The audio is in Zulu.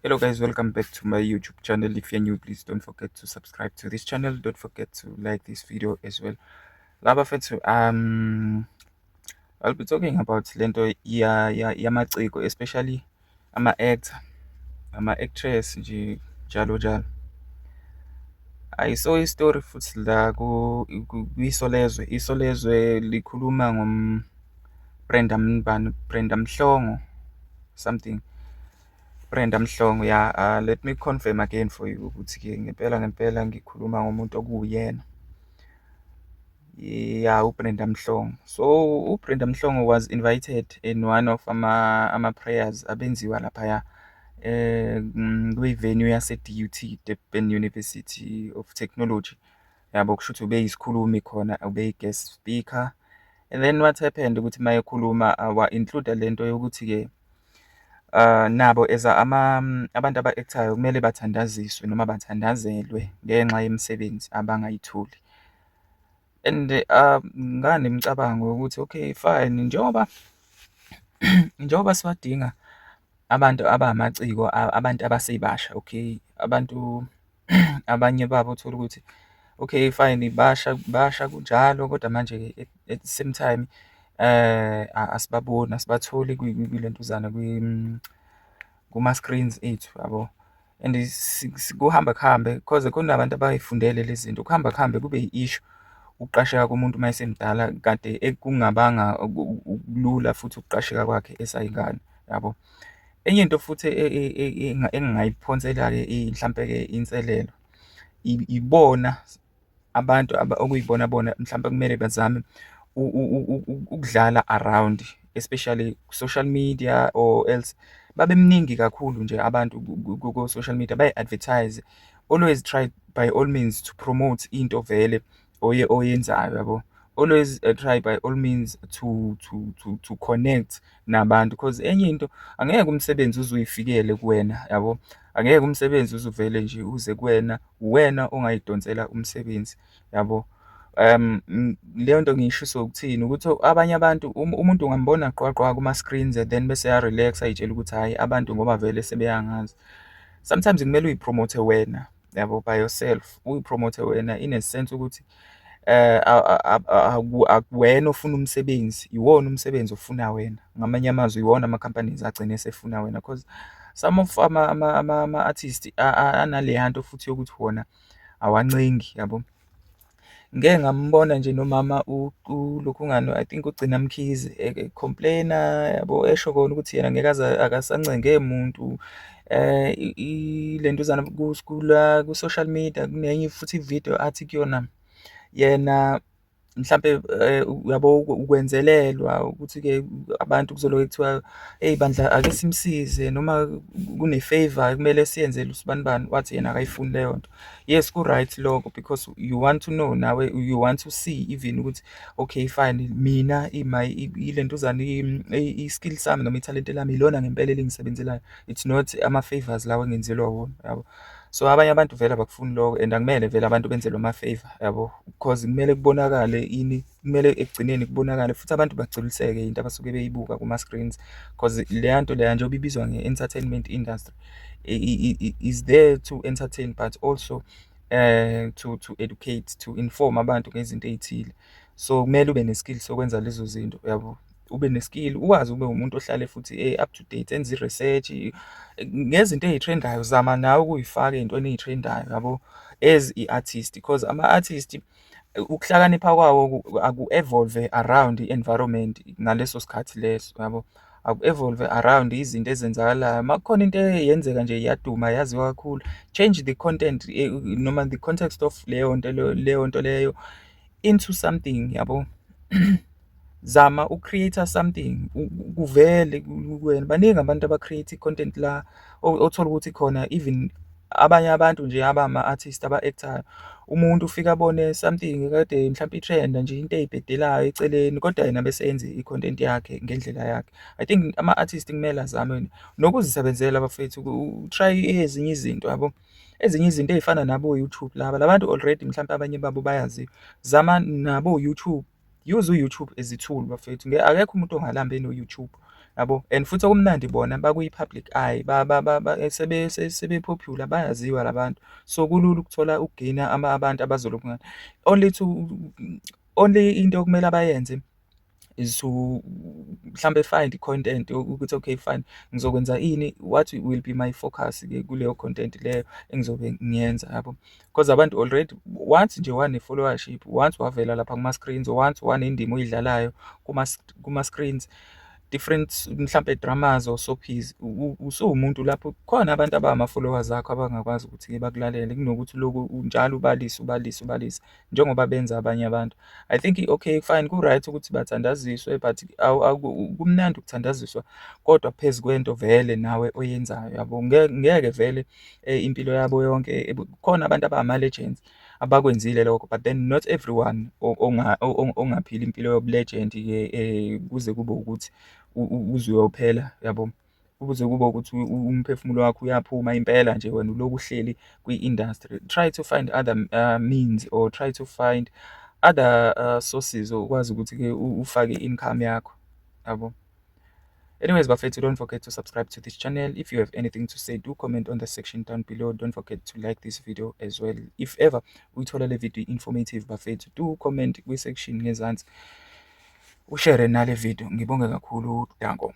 Hello guys, welcome back to my YouTube channel. If you're new, please don't forget to subscribe to this channel. Don't forget to like this video as well. La bafethu, I'll be talking about lento yamaciko, especially ama-actor, ama-actress nje, njalo njalo. I saw i-story futhi la kwiSolezwe. Isolezwe likhuluma ngo Brenda bani, Brenda Mhlongo something. Brenda Mhlongo, yeah, let me confirm again for you ukuthi-ke ngempela ngempela ngikhuluma ngomuntu okuwuyena. Yeah, uBrenda Mhlongo. So uBrenda Mhlongo was invited in one of ama-prayers abenziwa laphaya kwi-venue yase-DUT, Durban University of Technology. Yabo, kusho ukuthi ubeyisikhulumi khona, ubeyi-guest speaker. And then what happened ukuthi uma ekhuluma wa-include lento yokuthi-ke nabo as ama abantu aba-act-ayo kumele bathandaziswe noma bathandazelwe ngenxa yemisebenzi abangayitholi. And nganemicabango yokuthi okay fine, njengoba siwadinga abantu abamaciko, abantu abasebasha, okay, abantu abanye babo uthola ukuthi okay fine, basha basha kunjalo, kodwa manje-ke at the same time asibaboni, asibatholi kwilentuzana, kuma-screens ethu, yabo. And kuhamba kuhambe cause kunabantu abay'fundele le zinto, kuhamba kuhambe kube i-issue ukuqasheka komuntu uma esemdala kade kungabanga lula futhi ukuqasheka kwakhe esayingane, yabo. Enye into futhi engingayiphonsela-ke mhlampe-ke inselelo, ibona abantu okuyibona bona mhlampe kumele bazame ukudlala around, especially social media, or else babe mningi kakhulu nje abantu ku-social media, bayi-advertise. Always try by all means to promote into vele oyenzayo, yabo. Always try by all means to connect nabantu cause enye into angeke umsebenzi uze uy'fikele kuwena, yabo. Angeke umsebenzi uze uvele nje uze kuwena, uwena ongay'donsela umsebenzi, yabo. Leyo nto ngiyishiso ukuthini? Ukuthi abanye abantu umuntu ungambona gqwa gqwa kuma-screens and then bese eya-relax-a ay'tshele ukuthi hhayi, abantu ngoba vele sebeyangazi. Sometimes kumele uy'promote wena, yabo, by yourself, uy'promote wena in a sense ukuthi akuwena ofuna umsebenzi, iwona umsebenzi ofuna wena. Ngamanye amazwi, iwona ama-companies agcine esefuna wena cause some of ama-artist analeya nto futhi yokuthi wona awancengi, yabo. Ngike ngambona nje nomama ulokhungani, I think uGcina Mkhize, e-complain-a, yabo, esho kona ukuthi yena ngeke aze akasancenge muntu ilentuzana ku-social media. Kunenye futhi ividiyo athi kuyona yena mhlampe uyabo, ukwenzelelwa ukuthi-ke abantu kuzoloke kuthiwa, eyi bandla, ake simsize noma kune-favour ekumele siyenzele usibanibani, wathi yena akayifuni leyo nto. Yes, ku-right lokho because you want to know nawe, you want to see even ukuthi okay fine, mina ilentuzana, i-skill sami noma ithalente lami ilona ngempela elingisebenzelayo, it's not ama-favours lawa engenzelwa wona, yabo. So abanye abantu vele abakufuni lokho and akumele vele abantu benzelwe ama-favour, yabo, cause kumele kubonakale ini, kumele ekugcineni kubonakale futhi abantu bagculiseke into abasuke beyibuka kuma-screens cause leya nto leya njengoba ibizwa nge-entertainment industry is there to entertain but also to educate, to inform abantu ngezinto ey'thile. So kumele ube ne-skill sokwenza lezo zinto, yabo, ube ne-skill, ukwazi ube umuntu ohlale futhi e-up to date, enze i-research ngezinto ey'trend-ayo, zama nawe ukuy'faka ey'ntweni ey'trend-ayo, yabo, as i-artist cause ama-artist ukuhlakanipha kwawo aku-evolve around i-environment ngaleso sikhathi leso, yabo. Aku-evolve around izinto ezenzakalayo. Uma kukhona into eyenzeka nje yaduma, yaziwa kakhulu, change the content noma the context of leyo nto leyo nto leyo into something, yabo. Zama uku-create-a something kuvele kuwena. Baningi abantu aba-create i-content la othola ukuthi khona even abanye abantu nje abama-artist aba-act-ayo, umuntu ufike abone something kade mhlampe i-trend-a nje, into ey'bhedelayo eceleni, kodwa yena bese enze i-content yakhe ngendlela yakhe. I think ama-artist kumele azame nokuzisebenzela bafethu, try ezinye izinto, yabo. Ezinye izinto ey'fana nabo-YouTube laba, la bantu already mhlampe abanye babo bayaziwa, zama nabo-YouTube, use u-YouTube as a tool bafethu, akekho umuntu ongalamba eno-YouTube. Yabo, and futhi okumnandi bona bakwi-public eye, sebe-popular, bayaziwa la bantu. So, kulula ukuthola ukugeyina abantu abazolokhungana. Only to, only into okumele bayenze is to mhlampe find i-content ukuthi okay fine, ngizokwenza ini, what will be my focus-ke kuleyo content leyo engizobe ngiyenza yabo. Cause abantu already, once nje wane-followership, once wavela lapha kuma-screens, once wanendima oyidlalayo kuma-screens, different mhlampe dramas or soapies, usuwumuntu lapho khona abantu abama-followers akho abangakwazi ukuthi-ke bakulalele kunokuthi uloku njalo ubalise, ubalise, ubalise njengoba benza abanye abantu. I think okay fine, ku-right ukuthi bathandaziswe but kumnandi ukuthandaziswa kodwa phezu kwento vele nawe oyenzayo yabo. Ngeke vele impilo yabo yonke, kukhona abantu abama-legends abakwenzile lokho but then not everyone ongaphila impilo yobu-legend-ke kuze kube ukuthi uze uyophela yabo. Kuze kube ukuthi umphefumulo wakho uyaphuma impela nje wena ulokhu uhleli kwi-industry. Try to find other means or try to find other sources okwazi ukuthi-ke ufake i-income yakho yabo. Anyways, bafethu, don't forget to subscribe to this channel. If you have anything to say, do comment on the section down below. Don't forget to like this video as well. If ever uyithola le video informative, bafethu, do comment kwi-section ngezansi, ushare nale video. Ngibonge kakhulu, danko.